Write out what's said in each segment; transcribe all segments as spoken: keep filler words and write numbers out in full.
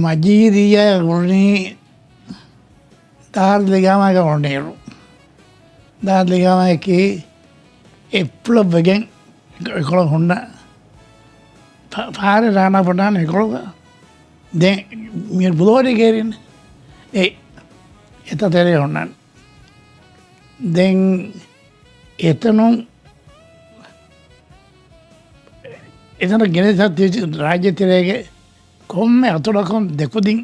މަޖީދިއްޔާ އުޅުނީ ދާރުލްއިގާމާގަ އުޅުނިއިރު. ދާރުލްއިގާމާއަކީ އެއްޕުޅަށް ވެގެން އެކޮޅަށް ހުންނަ ފާ-، ފާރެއް ރާނާ ފޮނާނެ އެކޮޅުގަ. ދެން މި ބުލޯރީގެ އެރިން އެ އެތައް ތެރޭ ހުންނަން. ދެން އެތަނުން އެތަނަށް ގެނެސް ރާއްޖެ ތެރޭގެ ކޮންމެ އަތޮޅަކުން ދެކުދިން،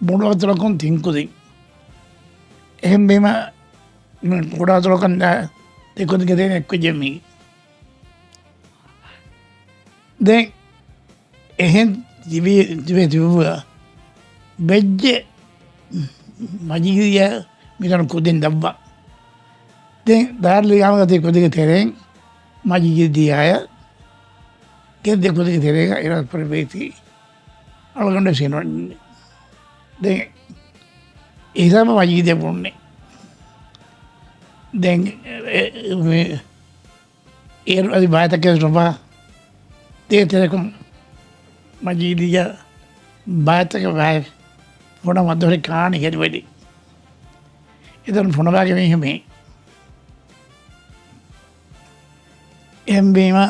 ބޮޑު އަތޮޅަކުން ތިންކުދިން. އެހެންވީމަ، ކުޑަ އަތޮޅަކަށް ދެކުދިންގެ ތެރެއިން އެއްކުއްޖެއް މީ. ދެން އެހެން ތިބި-، ތިބެ ތިބުމުގަ ވެއްޖެ މަޖީދިއްޔާ މިތަނު ކުދިން ދަށްވާ. ދެން ދާރުލްއިގާމާގަ ތި ކުދިގެ ތެރެއިން މަޖީދިއްޔާއަށް ގެންދިޔަ ކުދިގެ ތެރޭގަ އިރާދަ ކުރެއްވީތީ އަޅުގަނޑު ސިންވަން. ދެން އެހިސާބަށް މަޖީދިއްޔާ ބުންނި. ދެން އެ-، އެ-، މި އޭރު އަދި ބާތަކެއް ނުބާ ދޭތެރެކުން މަޖީދިއްޔާ ބާތަކަށް ބާއި ފޮނަ މަދުހަރި ކާނި ހެދިވަޑި. އެތަން ފޮނަބާގެ މީހުން މީ. އެހެންވީމަ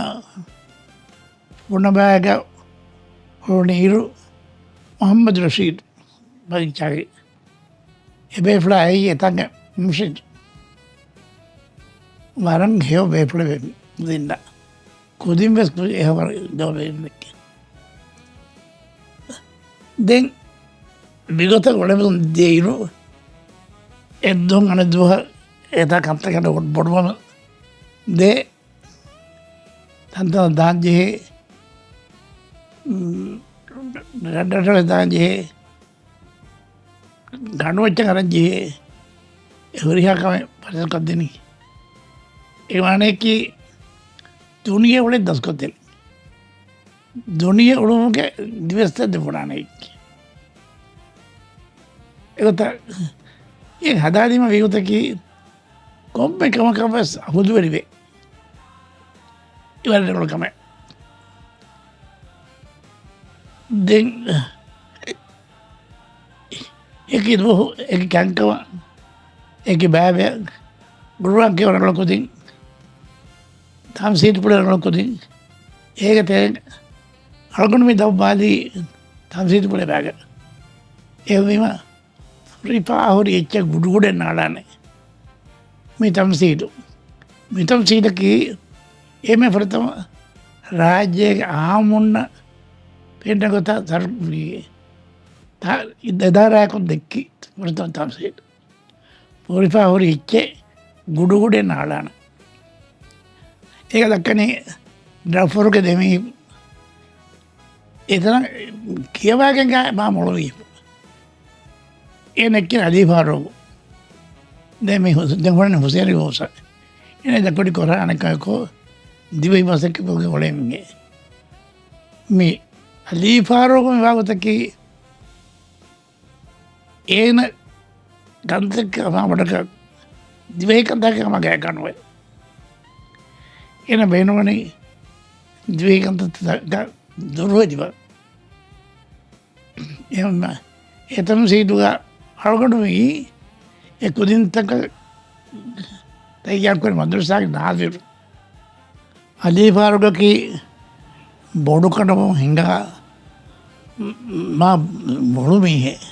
ފޮނަބާގަ ހުރުނި އިރު މުޙައްމަދު ރަޝީދު ބަގިއްޗާގެ އެބޭފުޅާ އެއީ އެތާނގެ މުރުޝިދު. ވަރަށް ހެޔޮ ބޭފުޅެވެ. ކުދިންނަށް ކުދިން ވެސް ކުރި އެހެން ވަރަށް ދޯބެ ދެން މިގޮތަށް އުޅެމުން ދިޔައިރު، އެއްދުވަހު އަނެއްދުވަހަށް އެތާ ކަންތަކަށް ބޮޑުވަމުން ދޭ. ތަންތަނަށް ދާންޖެހޭ، ރަށްރަށަށް ވެސް ދާންޖެހޭ، ގަނޑުމައްޗަށް އަރަންޖެހޭ، އެ ހުރިހާ ކަމެއް ފަރިސަތުކޮށްދިނީ. އެ ވާނެއަކީ ދުނިޔެ އުޅެން ދަސްކޮށްދޭނެ. ދުނިޔެ އުޅުމުގެ ދިވެއްސަށް ދެ ބުނާނެ އެއްޗެއް. އެގޮތަށް އެ ހަދާދީމަ ވީގޮތަކީ ކޮންމެ ކަމަކަށް ވެސް އަހުލުވެރިވެ އިވަރެއް ކަމެއް. ދެން އެކި ދުވަހު، އެކި ކަންކަމަށް، އެކި ބައިބަޔަށް ގުރުއާން ކިޔަވަން ރަނގަޅު ކުދިން، ތަމްސީލު ކުޅެން ރަނގަޅު ކުދިން، އޭގެ ތެރެއިން އަޅުގަނޑު މި ދައްވާލީ ތަމްސީލު ކުޅޭ ބައިގަ. އެހެންވީމަ، ފުރިފާ ހުރި އެއްޗެއް ގުޑުގުޑެއް ނާޅާނެ. މި ތަމްސީލު، މި ތަމްސީލަކީ އެންމެ ފުރަތަމަ ރާއްޖޭގެ އާއްމުންނަށް ފެންނަ ގޮތަށް ސަރު-، މި ތާ-، އިދާރާއަކުން ދެއްކި ފުރަތަމަ ތަމްސީލު. ފުރިފާ ހުރި އެއްޗެއް ގުޑުގުޑެއް ނާޅާނެ. އޭގަ ދައްކަނީ ޑްރަފުރުގެ ދެމީ އެތަނަށް ކިޔަވާގެން މާ މޮޅުވީ. އޭނަ އެއްކި އަލީ ފާރޫގު. ދެން މި ހުސް-، ދެން ހުރެން ހުސޭން ގޯސް. އޭނަ ދަކޮޑި ކޮށް އަނެއްކާކު ދިވެހި މަސައްކަތް ކޮށްގެން އުޅެން މި. މި އަލީ ފާރޫގު މި ވާގޮތަކީ އޭނަ ކަންތައް ކަމާ ބޮޑަކަށް ދިވެހި ކަންތަކެއް ކަމާ ގާތްގަނޑުވެ. އޭނަ ބޭނުންވަނީ ދިވެހި ކަންތައްތަކަށް ދުރުވެދިވަ. އެހެން އެ ތަމްސީލުގަ އަޅުގަނޑު މި އެ ކުދިންތަކަށް ތައްޔާރުކުރި މަދްރަސާގެ ނާޒިރު. އަލީ ފާރޫގަކީ ބޮޑު ކަނޑަމުން ހިނގާ މާ ބޮޑު މީހެއް.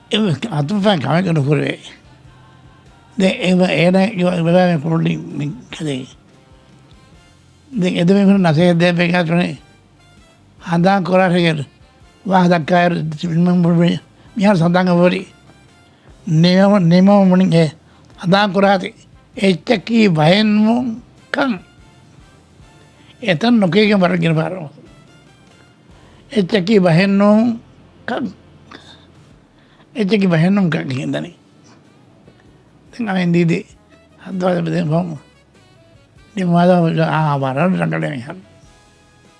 އެ އަތުފައި ކަމެއް ނުކުރެވޭ. ދެ އެ އޭނަ ކުރުނީ މި ކަލޭ. ދެ އެދެމީހުން ނަސޭހަތް ދޭ ބެގާތުނެ ހަނދާން ކުރާށޭ ވާހަކަ ދައްކާއިރު މިހާރު ހަނދާން އަވަރި ނިމަ-، ނިމަވަމުން އެ ހަނދާން ކުރާތި އެއްޗަކީ ބަހެއްނޫން ކަން. އެތަން ނުކީގެން ވަރަށް ގިނަ ފަހަރަށް އެއްޗަކީ ބަހެއްނޫން ކަން. އެއްޗަކީ ބަހެއްނޫން ކަން ހިނދަނީ. ދެން އަމިން ދީދި ހައްދާ ދެން ފަހު ނިމާދާ އާ ވަރަށް ރަނގަޅޭ މިހާރު.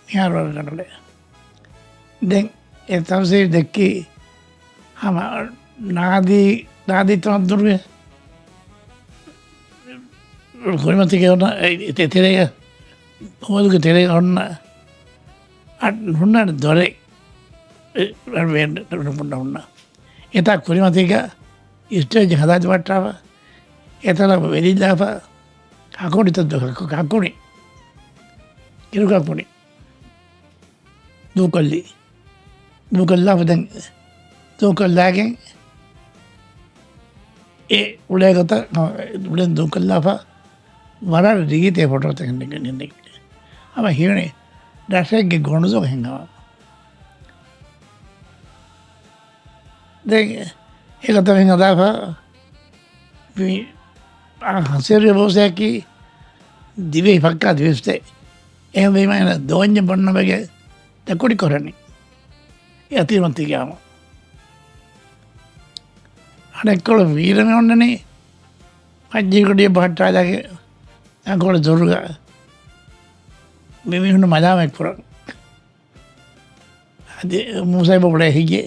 މިހާރު ވަރަށް ރަނގަޅޭ. ދެން އެ ތަފްސީލް ދެއްކި ހަމަ ނާދީ، ނާދީ ތަމައްދުރުގެ ކުރިމަތިގެ އޮންނަ އެ، އެ ތެރޭގަ، ހޯދުގެ ތެރޭގަ އޮންނަ އަ، ހުންނަ ދޮރެއް. އެ، އެ، ނުބުންނަ ހުންނަ. އެތާ ކުރިމަތީގަ ސްޓޭޖް ހަދާދިވައްޓާފަ، އެތަނަށް ވެލިލާފަ، ކަކުނިތައް ދު-، ކަކު-، ކަކުނި. ކިރު ކަކުނި. ދޫކޮށްލި. ދޫކޮށްލާފަ ދެން، ދޫކޮށްލާގެން އެ އުޅޭ ގޮތަށް، އުޅެން ދޫކޮށްލާފަ ވަރަށް ރީތި ފޮޓޯތައް ހެންނެ-، ހެންނެ-، ހަމަ ހީވަނީ ރަށެއްގެ ގޮނޑުދޮގަ ހިނގާ. ދެން އެގޮތަށް ހަދާފަ މި އާ ހަސޭރުގެ ބޯސައަކީ ދިވެހި ފައްކާ ދިވެފްތެ. އެހެންވީމަ އޭނަ ދޯންޏެއް ބޮންނަމެގެ ދަކުޑި ކޮށްރަނީ. އެ އަތިރިމަތީގެ ހަމަ. އަނެއްކޮޅު ވީރަމެ އޮންނަނީ މައްޖިގުޑި ބަހައްޓާލާގެ ތަންކޮޅު ދުރުގަ މި މީހުން މަލާމަތް ކުރަން. އަދި މޫސައިބަ ބުޅޭ ހިގެ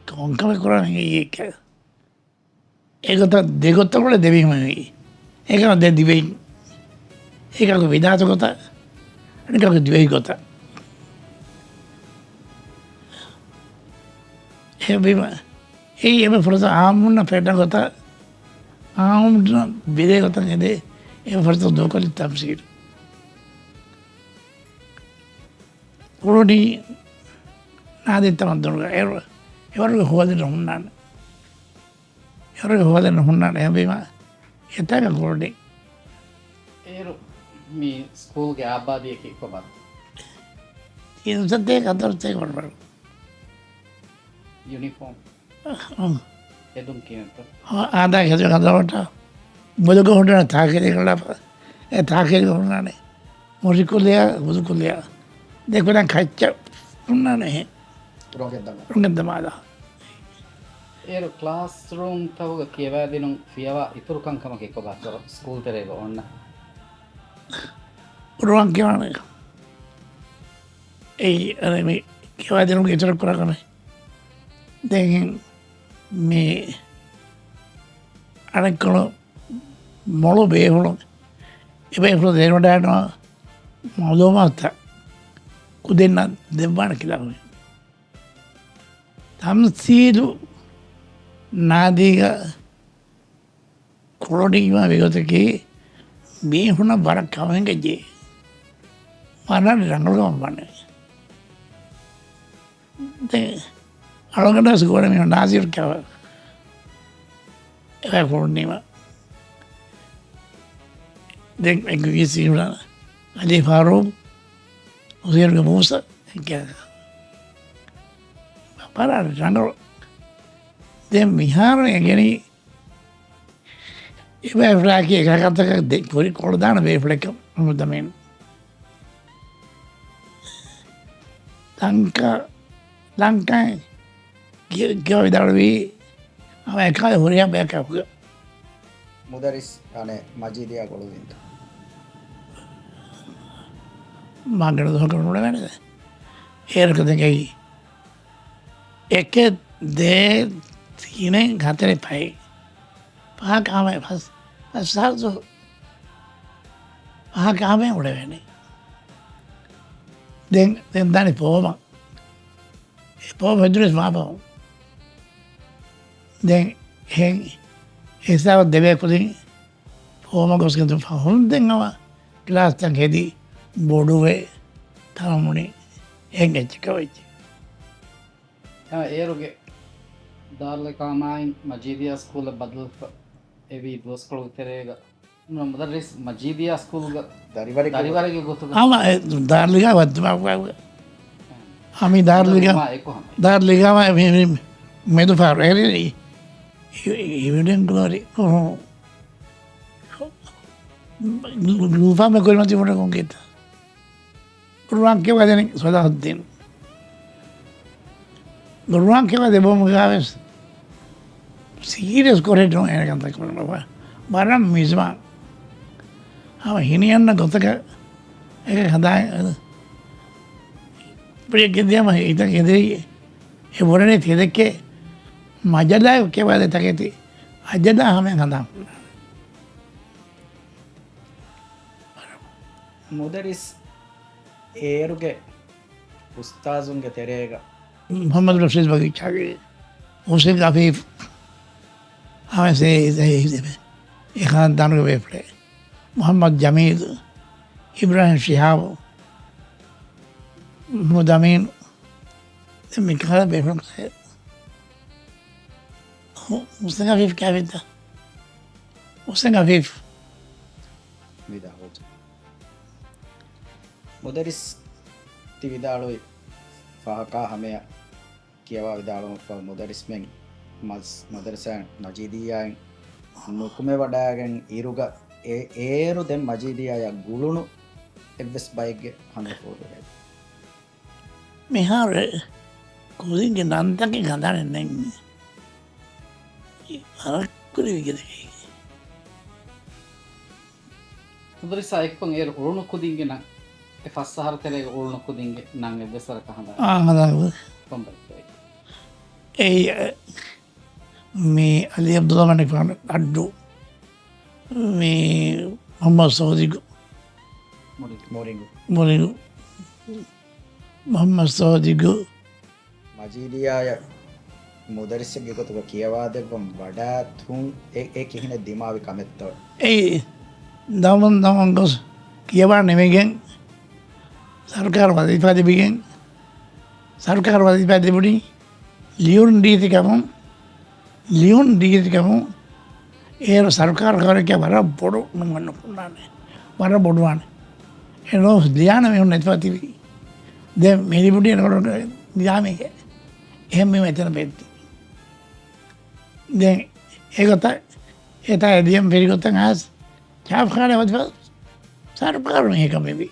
ކޮންކަމެއް ކުރަން ހިނގި އެއްކަ. އެގޮތަށް ދެގޮތަކުޅެ ދެމީހުން ވީ. އެކަން ދެ ދިވެހިން. އެކަކު ވިލާތު ގޮތަށް، އަނެކަކު ދިވެހި ގޮތަށް. އެހެންވީމަ، އެއީ އެބަ ފުރަތަމަ އާއްމުންނަށް ފެންނަ ގޮތަށް، އާއްމުންނަށް ބެލޭ ގޮތަށް އެދޭ، އެބަ ފުރަތަމަ ދޫކޮށްލި ތަމްސީލު. ކުޅުނީ ނާދިން ތަމަންދުނުގަ އެވަރު-، އެވަރުގެ ހޯދިން ހުންނާނެ. އެވަރުގެ ހޯދިން ހުންނާނެ. އެހެންވީމަ އެތާގަ ކުޅުނީ. އޭރު މި ސްކޫލްގެ އާބާދީއަކީ ކޮބާ؟ ތިން ސަތޭކަ ހަތަރު ސަތޭކަ ވަރަށް ބަރު. ޔުނީފޯމް؟ އަ، އަ. ހެދުން ކިހިނެއްތަ؟ އާ، އާދައިގެ ހެދުން ހަދާފަ. ބޮލުގަ ހުންނާނެ ތާކެލޭ ކަޅާފަ. އެ ތާކެލޭ ހުންނާނެ. މުށި ކުލެއާ، ހުދު ކުލެއާ. ދެކުނަ ކައްޗަށް ހުންނާނެ އެހެން. ރޮނގެއް ދަމާ. ރޮނގެއް ދަމާލާ. އޭރު ކްލާސްރޫމްތަކުގަ ކިޔަވާދިނުން ފިޔަވާ އިތުރު ކަންކަމަކީ ކޮބާ ސަރ؟ ސްކޫލް ތެރޭގަ އޮންނަ ޤުރުއާން ކިޔަވާނެ. އެއީ އަދި މި ކިޔަވާދިނުމުގެ އިތުރަށް ކުރާ ކަމެއް. ދެން މި އަނެއްކޮޅު މޮޅު ބޭފުޅުން އެބޭފުޅުން ދެނެވަޑައިގަންނަވާ މަޢުލޫމާތުތައް ކުދިންނަށް ދެއްވާނެ ކިތާބު. ތަމްސީލު ނާދީގަ ކުޅުނީމާ ވިގޮތަކީ މީހުނަށް ވަރަށް ކަމެއް ހިނގައްޖެ. ވަރަށް ރަނގަޅު ކަމަށް ވާނެ. ދެން އަޅުގަނޑު ވެސް ގުވަނެ މީހުން ނާޒިރު ކިޔަވަ އެބައި ކުޅުނީމަ. ދެން އެއްގޮތަކީ ސީހުނާ އަލީ ފާރޫޤް، ހުސެއިނުގެ މޫސަ ކިޔަވަ. ވަރަށް ރަނގަޅު. ދެން މިހާރު އެނގެނީ އެބައިފުޅާއަކީ އެކަކަށްތަކަށް ދެ-، ކުރި ކޮޅުދާނަ ބޭފުޅެއްކަން ހަމަ ދަމީން. ލަންކާ، ލަންކާއިން ކި-، ކިޔަވިދާޅުވީ ހަމަ އެކާލެ ހުރިހާ ބަޔަކާ ހުރި. މުދައްރިސް އަނެއް މަޖީދިއާ ގުޅުވިންތަ؟ މާ ގިނަ ދުވަހަކު ނުޅެވޭނެ. އޭރަކު ދެން އެއީ އެކެއް، ދޭއް، ތިނެއް، ހަތަރެއް، ފަހެއް. ފަހަކަށް ހަމަ ފަސް، ފަސް ސާޅީސް ދުވަހު ފަހަކަށް ހަމަ އުޅެވޭނެ. ދެން، ދެން ދާނީ ފޯމަށް. އެ ފޯމް ހެދުނީސް މާބަހުން. ދެން އެހެން ހިސާބަށް ދެބޭ ކުދިން ފޯމަށް ގޮސްގެން ފަހުން ދެން ހަމަ ކްލާސްތައް ހެދި ބޮޑުވެ ތަނަމުނި އެހެން އެއްޗަކަށް ވެއްޖެ. އާ، އޭރުގެ ދާރުލްއިޤާމާއިން މަޖީދިއާ ސްކޫލަށް ބަދަލުވެފަ އެވީ ދުވަސްކޮޅުގެ ތެރޭގަ މުދައްރިސް މަޖީދިއާ ސްކޫލްގަ ދަރިވަރެއްގެ ދަރިވަރެއްގެ ގޮތުގަ. ހަމަ އެ ދާރުލްއިޤާމާ ވައްދުމާ ހަމަ މި ދާރުލްއިޤާމާ އެކު ހަމަ. ދާރުލްއިޤާމާ މި، މި މެދު ފާރު އެރި އިވިނިން ގްލޯރީ. އުހު. ލޫފާމެ ކުރިމަތި ފުނޑަކުން ކިތަ. ޤުރުއާން ކިޔަވަދެނީ ޞަލާޙުއްދީން. ޤުރުއާން ކިޔަވަދެއްވުމުގަވެސް ސީރިއަސް ކޮށެއް ނޫން އޭނަ ކަންތައް ކުރަން. ވަރަށް މިޒްމާ. ހަމަ ހިނިއަންނަ ގޮތަކަށް އެކަން ހަދާ. ޕްރިޔަ ކެދިޔަމަ ހިތަށް ހެދެވި. އެ ބުނަނީ ތެދެއްކޭ މަޖަލާއެއް ކިޔަވަދޭ ތަކެތި އަޖަލާ ހަމައެއް ހަނދާން ކުރާނެ. މުދައްރިސް އޭރުގެ އުސްތާޒުންގެ ތެރޭގަ މުޙައްމަދު ރަޝީދު ބަގީޗާގެ، ހުސެން އަފީފް، ހަމަ އެ ޚާންދާނުގެ ބޭފުޅެއް. މުޙައްމަދު ޖަމީލު، އިބްރާހިމް ޝިހާބު، މުޙައްމަދު އަމީނު، ދެން މިކަހަލަ ބޭފުޅުން ކައި. ހު-، ހުސެން އަފީފް ކާވެއްތަ؟ ހުސެން އަފީފް. ވިދާޅުވި. މުދައްރިސް ތި ވިދާޅުވި ފާހަގަ ހަމަޔަށް ކިޔަވާ ވިދާޅުވުމަށްފަހު މުދައްރިސްމެން މަސް-، މަދަރުސާއިން މަޖީދިއްޔާއިން ނުކުމެވަޑައިގެން އިރުގަ އެ-، އޭރު ދެން މަޖީދިއްޔާޔަށް ގުޅުނު އެއްވެސް ބައެއްގެ ހަނދު ފޯރުވެ. މިހާރު ކުދިންގެ ނަންތަކެއް ހަނދާނެއް ނެތް. ވަރަށްކުރި ވިގެދެގެ. މުދައްރިސާ އެކުކޮށް އޭރު އުޅުނު ކުދިންގެ ނަން، އެ ފަސް އަހަރު ތެރޭގަ އުޅުނު ކުދިންގެ ނަން އެއްވެސް ވަރަކަށް ހަނދާން. އާ، ހަނދާން. ކޮންބައެއް؟ އެއީ، މި އަލީ އަބްދުއްލާ މަނިކުފާނު އައްޑޫ، މި މުޙައްމަދު ސޯދިގު، މުރިގު. މުރިގު. މުރިގު. މުޙައްމަދު ސޯދިގު. މަޖީދިއްޔާޔަށް މުދައްރިސެއްގެ ގޮތުގަ ކިޔަވާދެއްވަން ވަޑާތުން އެ، އެ ކިހިނެއް ދިމާވި ކަމެއްތޯ؟ އެއީ، ދަމުން ދަމުން ގޮސް ކިޔަވާ ނިމިގެން، ސަރުކާރު ވަޒީފާ ލިބިގެން، ސަރުކާރު ވަޒީފާ ލިބުނީ ލިޔުން ރީތި ކަމުން، ލިޔުން ރީތި ކަމުން އޭރު ސަރުކާރު ކަމަކީ ވަރަށް ބޮޑު ނުކުންނާނެ، ވަރަށް ބޮޑުވާނެ. އެ ނޯ ލިޔާނެ މީހުން ނެތިފަ ތިބި. ދެން މި ލިބުނީ ނިޒާމީގެ. އެހެން މީހުން އެތަނަށް ބޭއްވި. ދެން އެގޮތަށް އެތާ އެ ލިޔަން ފެރިގޮތަށް އައިސް ޗާޕްޚާނާ ވަޒީފާ ސަރުކާރު މީހަކަށް މިވީ.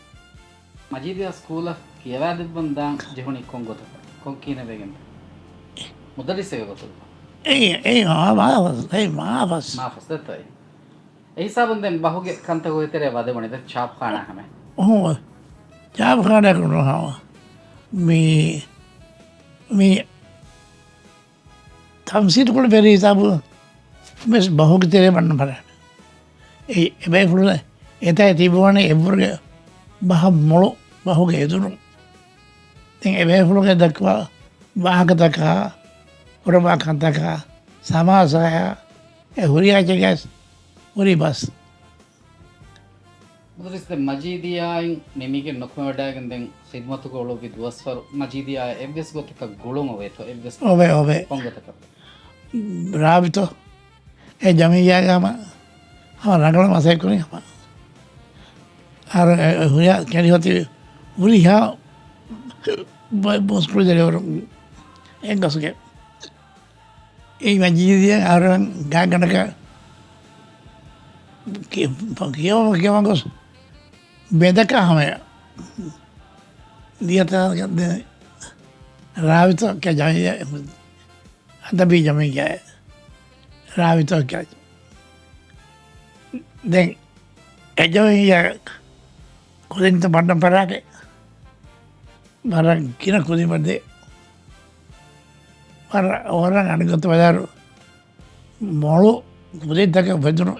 މަޖީދިއްޔާ ސްކޫލަށް ކިޔަވާދެއްވަން ދާން ޖެހުނީ ކޮން ގޮތަކަށް؟ ކޮން ކިހިނެއް ވެގެން؟ މުދައްރިސެއްގެ ގޮތުގަ. އެއީ، އެއީ މާ-، މާ-، އެއީ މާފަސް. މާފަސް ދެއްތޯ އެއީ؟ އެ ހިސާބުން ދެން ބަހުގެ ކަންތަކުގެ ތެރޭ ވަދެވުނީ ދެން ޗާޕްޚާނާ ހަމަ. އުހު. ޗާޕްޚާނާއަކު ނުހަމަ. މި، މި ތަމްސީލުކޮޅު ފެރި ހިސާބު ވެސް ބަހުގެ ތެރޭ ވަންނަ ފަރާތް. އެ، އެބޭފުޅުން އެތާ ތިބުވާނެ އެއްވަރުގެ ބަހަށް މޮޅު ބަހުގެ އެދުރުން. ދެން އެބޭފުޅުން ދައްކަވާ ވާހަކަތަކާ، ކުރައްވާ ކަންތަކާ، ސަމާސާޔާ، އެ ހުރިހާ އެއްޗެއްގަސް ހުރި ބަސް. މުދައްރިސް ދެން މަޖީދިއްޔާއިން ނިމިގެން ނުކުމެވަޑައިގެން ދެން ޚިދުމަތުގަ އުޅުއްވި ދުވަސްވަރު މަޖީދިއްޔާއަށް އެއްވެސް ގޮތަކަށް ގުޅުން އޮވޭތޯ؟ އެއްވެސް އޮވޭ، އޮވޭ. ކޮން ގޮތަކަށް؟ ރާބިތޯ. އެ ޖަމިއްޔާގަ ހަމަ، ހަމަ ރަނގަޅަށް މަސައްކަތް ކުރި ހަމަ. އަރ، އެ، ހުރިހާ ކެރި ހޮތި ހުރިހާ ބަ-، ބޯސްކުޅި ދެރަވަރު އެއްގަސްގެ. އެ މަޖީދިއްޔާ އަހަރެން ގާތްގަނޑަކަށް ކި-، ކިޔަވަމުން ކިޔަވަމުން ގޮސް ބެދަކާ ހަމަޔަށް ދިޔަތާ ރާވިތަކަށް ޖަމިއްޔާ، އަދަބީ ޖަމިއްޔާ ރާވިތަކަށް ކިޔައި. ދެން އެ ޖަމިއްޔާ ކުދިންތައް ބަންނަ ފަރާތެއް ވަރަށް ގިނަ ކުދިން ވަދެ. ވަރަށް، ވަރަށް އަނެއްގޮތަށް ވަދާރު މޮޅު ކުދިންތަކެއް އުފެދުނު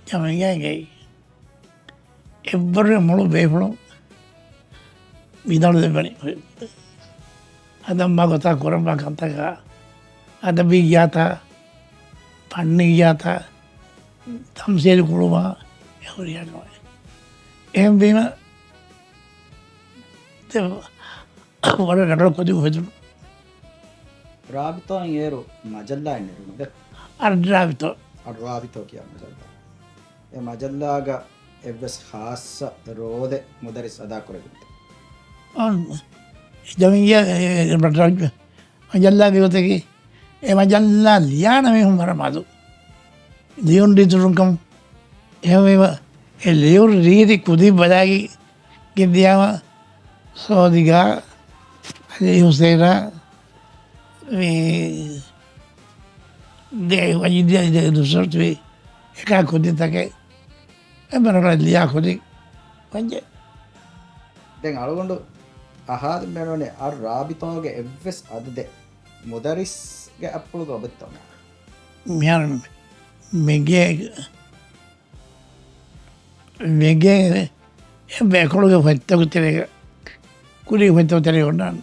ޖަމިއްޔާގައި އެއްވަރު މޮޅު ބޭފުޅުން ވިދާޅު ދެއްވަނީ. އަދަ މާ ގޮތާ ކުރައްވާ ކަންތަކާ، އަދަބިއްޔާތާ، ފަންނިއްޔާތާ، ތަމްސީލު ކުޅުމާ، އެ ހުރިހާ ކަމެއް. އެހެންވީމަ، ވަރަށް ރަނގަޅު ކުދިން އުފެދުނު. ރާބިތޯއިން އޭރު މަޖައްލާއެއް ނެރުނު ދެ. އައްރާބިތޯ. އައްރާބިތޯ ކިޔާ މަޖައްލާ. އެ މަޖައްލާގަ އެއްވެސް ޚާއްޞަ ރޯލެއް މުދައްރިސް އަދާކުރެވިންތަ؟ އާ، ޖަމިއްޔާ، އެ، އެ، މަޖައްލާ މިގޮތަކީ، އެ މަޖައްލާ ލިޔާނެ މީހުން ވަރަށް މަދު. ލިޔުން ރީތި ކަމުން. އެހެންވީމަ، އެ ލިޔުން ރީތި ކުދިން ބަލައިގެން ދިޔާމަ، ސޯދިގާ، އަލީ ހުސެނާ، މި ދެ ވަޖިދިޔާ ދެ ދުސްރަތުވި އެކާ ކުދިންތަކެއް އެ ބަރަކަށް ލިޔާ ކުދިން ވަންޖެ. ދެން އަޅުގަނޑު އަހާލަން ބޭނުންވަނީ އައްރާބިތޯގެ އެއްވެސް އަދަދެއް މުދައްރިސްގެ އަތްޕުޅުގަ އޮބެއްތޯ؟ މިހާރު މެގޭ، މެގޭ އެއްވެ އެކޮޅުގެ ފޮތްތަކު ތެރޭގަ، ކުރީ ފޮތްތަކު ތެރޭގަ އޮންނާނެ.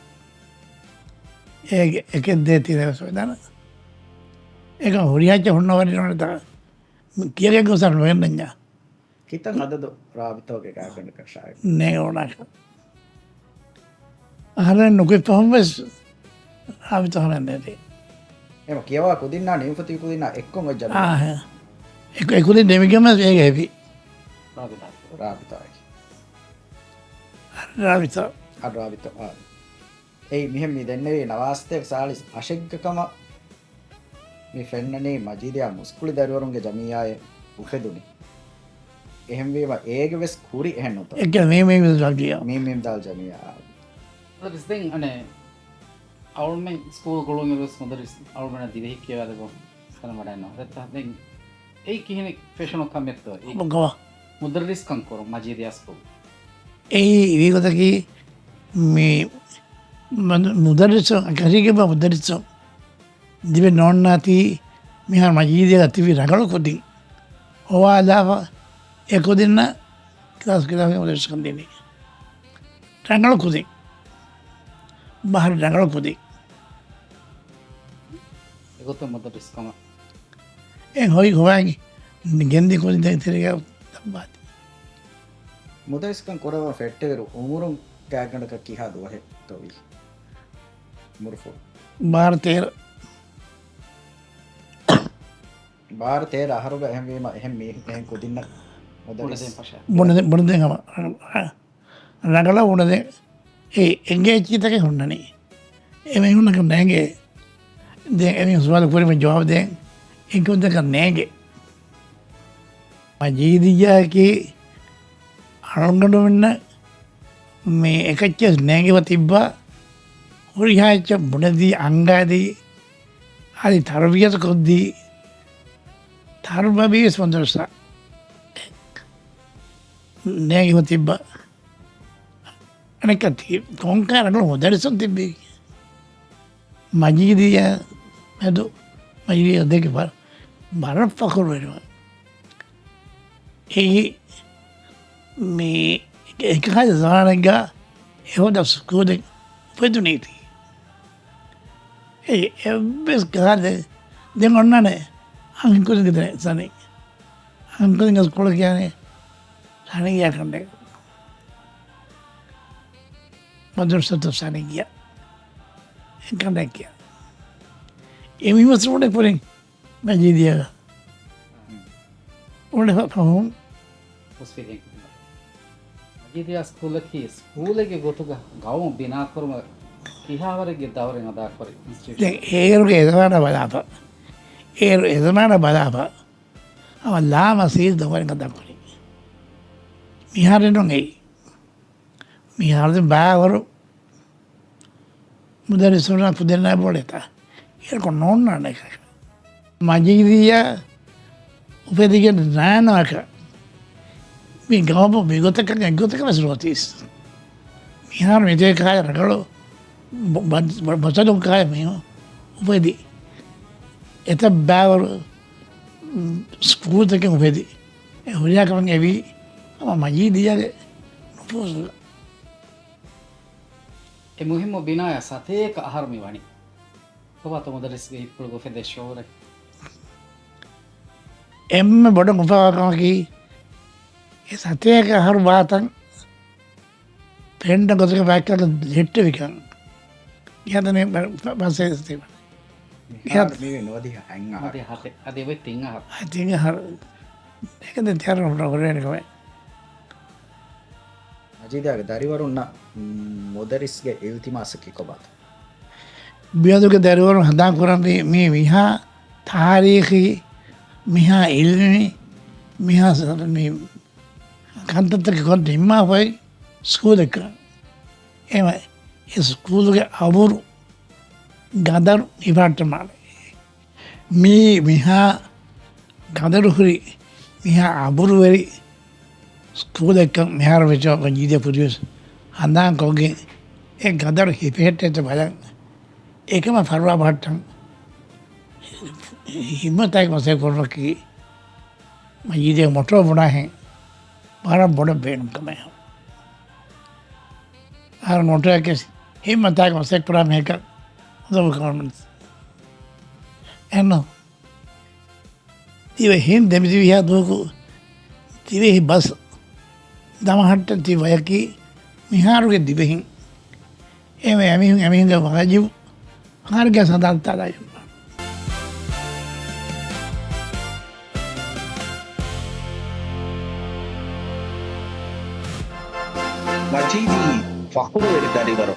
އޭގެ އެކެއް ދޭތީ ދެވެސް ވެދާނެ. އޭގަ ހުރިހާ އެއްޗެއް ހުންނަވަނީ ނޫނެތާ. ކިޔަގެން ގޮސް ނުވެންނަންޏާ. ކިތައް އަދަދު ރާބިތާގެ ގާތްގަނޑަކަށާއެއް؟ ނޭ އޯނާކަށް. އަހަރެން ނުކުތް ފަހުން ވެސް ރާބިތާ ހަމަ ނެތޭ. އެމަ ކިޔަވާ ކުދިންނާ ނިމިފަތި ކުދިންނާ އެއްކޮށް އޮތް ޖަމިއްޔާ. އާހެ. އެ، އެ ކުދިން ނިމިގެން ވެސް އޭގެ ހެވި. ރާބިތާ. ރާބިތާ. އަ، ރާބިތާ. އަ، ރާބިތާ. އާ. އެއީ މިހެން މި ދެންނެވީ ނަވާސަތޭކަ ސާޅީސް އަށެއްގަ ކަމަށް މި ފެންނަނީ މަޖީދިޔާ މުސްކުޅި ދަރިވަރުންގެ ޖަމިއްޔާއެއް އުފެދުނީ. އެހެންވީމަ އޭގެ ވެސް ކުރި އެހެން ނޫންތޯ؟ އެއްގެ މީ މީ ދާލް ޖަމިއްޔާ. މީ މީ ދާލް ޖަމިއްޔާ. މުދައްރިސް ދެން އަނެއް އަޅުމެން ސްކޫލް ގުޅުން އިރުވެސް މުދައްރިސް އަޅުމެންނަށް ދިވެހި ކިޔަވާދެއްވަން ސަލަމަޑައިންނަ. ދެއްތަ؟ ދެން އެއީ ކިހިނެއް ފެށުނު ކަމެއްތޯ؟ އެއީ ބޮންކަމާ. މުދައްރިސްކަން ކުރުން މަޖީދިޔާ ސްކޫލް. އެއީ ވީގޮތަކީ މި މަދު-، މުދައްރިސު ކަށީގެންވާ މުދައްރިސު ދިވެ ނޯންނާތީ މިހާރު މަޖީދީގަ ތިބި ރަނގަޅު ކުދިން ހޮވާލާފަ އެ ކުދިންނަށް ކްލާސް ކްލާސްގެ މުދައްރިސްކަން ދިނީ. ރަނގަޅު ކުދިން. ބަހަރު ރަނގަޅު ކުދިން. އެގޮތަށް މުދައްރިސް ކަމަށް. އެ ހޮވި ހޮވާގި ގެންދި ކުދިން ދެން ތެރެގަ ތައްބާތި. މުދައްރިސްކަން ކުރައްވަން ފެއްޓެވިރު އުމުރުން ގާތްގަނޑަކަށް ކިހާ ދުވަހެއްތޯވީ؟ އުމުރުފުޅު. ބާރަ ތޭރަ. ބާރަ ތޭރަ އަހަރުގަ އެހެންވީމަ، އެހެން މީހުން، އެހެން ކުދިންނަށް މުދައްރިސް ބުނެދޭން ފަށާ. ބުނެދޭ-، ބުނެދޭން ހަމަ، ރަނގަޅަށް ބުނެދޭން. އެ އެނގޭ އެއްޗިތަކެއް ހުންނަނީ. އެ މީހުންނަކަށް ނޭނގޭ. ދެން އެމީހުން ސުވާލު ކުރީމަ ޖަވާބު ދޭން އެއްކޮށްދޭކަށް ނޭނގެ. މަޖީދިއްޔާއަކީ އަޅުގަނޑުމެންނަށް މި އެކައްޗެއް ނޭނގިފަ ތިއްބާ، ހުރިހާ އެއްޗެއް ބުނެދީ، އަންގާދީ، އަދި ތަރުބިޔަތު ކޮށްދީ، ތަރުބަވީސް މަދުރަސާ ނޭނގިފަ ތިއްބާ. އަނެއްކާ ތި-، ކޮންކަހަލަ ރަނގަޅު މުދައްރިސުން ތިއްބީ؟ މަޖީދިއްޔާ މެދު، މަޖީދިއްޔާ ދެކެ ވަރަށް، ވަރަށް ފަޚުރުވެރިވާ. އެއީ މި އެކަހަލަ ޒަމާނެއްގަ އެހޯދަ ސްކޫލެއް އުފެދުނީތީ. އެ އެއްވެސް ކަހަލަ ދެން އޮންނާނެ އަންހެންކުދިންގެ ތެރެ ސަނި. އަންހެންކުދިންގެ ސްކޫލަށް ކިޔާނެ ސަނިއްޔާ ކަނޑޭ. މަދުރުސަތު ސަނިއްޔާ. އެކަނޑޭ ކިޔާ. އެ މީހުން ސްކޫލެއް ކުރިން މަޖީދިއްޔާ. އުޅެފަ ފަހުން. މަޖީދިއްޔާ ސްކޫލަކީ ސްކޫލެއްގެ ގޮތުގަ ގައުމު ބިނާކުރުމަށް ކިހާވަރެއްގެ ދައުރެއް އަދާކުރި އިންސްޓިޓިއުޝަން؟ ދެން އޭރުގެ އެޒަމާނާ ބަލާފަ. އޭރު އެޒަމާނާ ބަލާފަ. ހަމަ ލާމަސީދު ދައުރެއް އަދާކުރި. މިހާރެއް ނޫން އެއީ. މިހާރު ބައިވަރު މުދައްރިސުންނާ ކުދިންނާ ބޮޑެތާ. އޭރުކޮށް ނޯންނާނެ. މަޖީދިއްޔާ އުފެދިގެން ނާނާކަށް މި ގައުމު މިގޮތަކަށް އެއްގޮތަކަށް ވެސް ނުއޮތީސް. މިހާރު މިތޭކަހާ ރަނގަޅު ބަ-، ބަ-، ބަސަލުން ކާ މީހުން އުފެދި. އެތައް ބައިވަރު ސްކޫލްތަކެއް އުފެދި. އެ ހުރިހާ ކަމެއް އެވީ ހަމަ މަޖީދިއްޔާގެ ނުފޫޒުގަ. އެ މުހިއްމު ބިނާޔަށް ސަތޭކަ އަހަރު މި ވަނީ. ކޮބާތޯ މުދައްރިސްގެ ހިތްޕުޅުގަ އުފެދޭ ޝުޢޫރެއް؟ އެންމެ ބޮޑު އުފާވާ ކަމަކީ، އެ ސަތޭކަ އަހަރު ވާތަން ފެންނަ ގޮތުގެ ބައެއްކަން ލެއްޓެވިކަން. އިހަތަނީ ބަ-، ބަ-، ބަސް އެސް ތިބަ. މިހާރު އިހަތަ-، މިވީ ނުވަދިހަ ހަތް އަހަރު. ނުވަދިހަ ހަތެއް. އަދި އޮތް ތިން އަހަރު. އަދި ތިން އަހަރު. އެކަދެ ތިޔަރަ ހުރެވޭނެ ކަމެއް. މަޖީދާގެ ދަރިވަރުންނަށް މުދައްރިސްގެ އިލްތިމާސަކީ ކޮބާތޯ؟ ބިޔަދުގެ ދަރިވަރުން ހަނދާން ކުރަންވީ މީ މިހާ ތާރީޚީ، މިހާ އިލްމީ، މިހާ ސަ-، މި ކަންތައްތަކެއް ކޮށް ނިންމާފައި ސްކޫލެއްކަން. އެމަ އެ ސްކޫލުގެ އަބުރު ގަދަރު ހިފަހައްޓަމާނެ. މީ މިހާ ގަދަރުހުރި، މިހާ އަބުރުވެރި ސްކޫލެއްކަން މިހާރު ވެއްޖެ މަޖީދީ ކުދިވެސް ހަނދާންކޮށްގެން އެ ގަދަރު ހިފެހެއްޓޭތޯ ބަލަން. އެކަމަށް ފަރުވާ ބަހައްޓަން ހިއްމަތާއެކު މަސައްކަތް ކުރުމަކީ މަޖީދީ މޮޓޯ ބުނާހެން ވަރަށް ބޮޑަށް ބޭނުން ކަމެއް. އަހަރު މޮޓޯއެކެސް ހިއްމަތާއެކު މަސައްކަތް ކުރާ މީހަކަށް ލޯކަލް ގަވަރމަންޓްސް. އެންނު ދިވެހިން ދެމިތިބިހާ ދުވަހަކު ދިވެހި ބަސް ދަމަހައްޓަން ތި ބަޔަކީ މިހާރުގެ ދިވެހިން. އެމެ އެމީހުން އެމީހުންގެ ވާޖިބު ފަހަރުގެ ސަދާލަތާ ދާއިރު. މަޖީދީ ފަޚުރުވެރި ދަރިވަރު.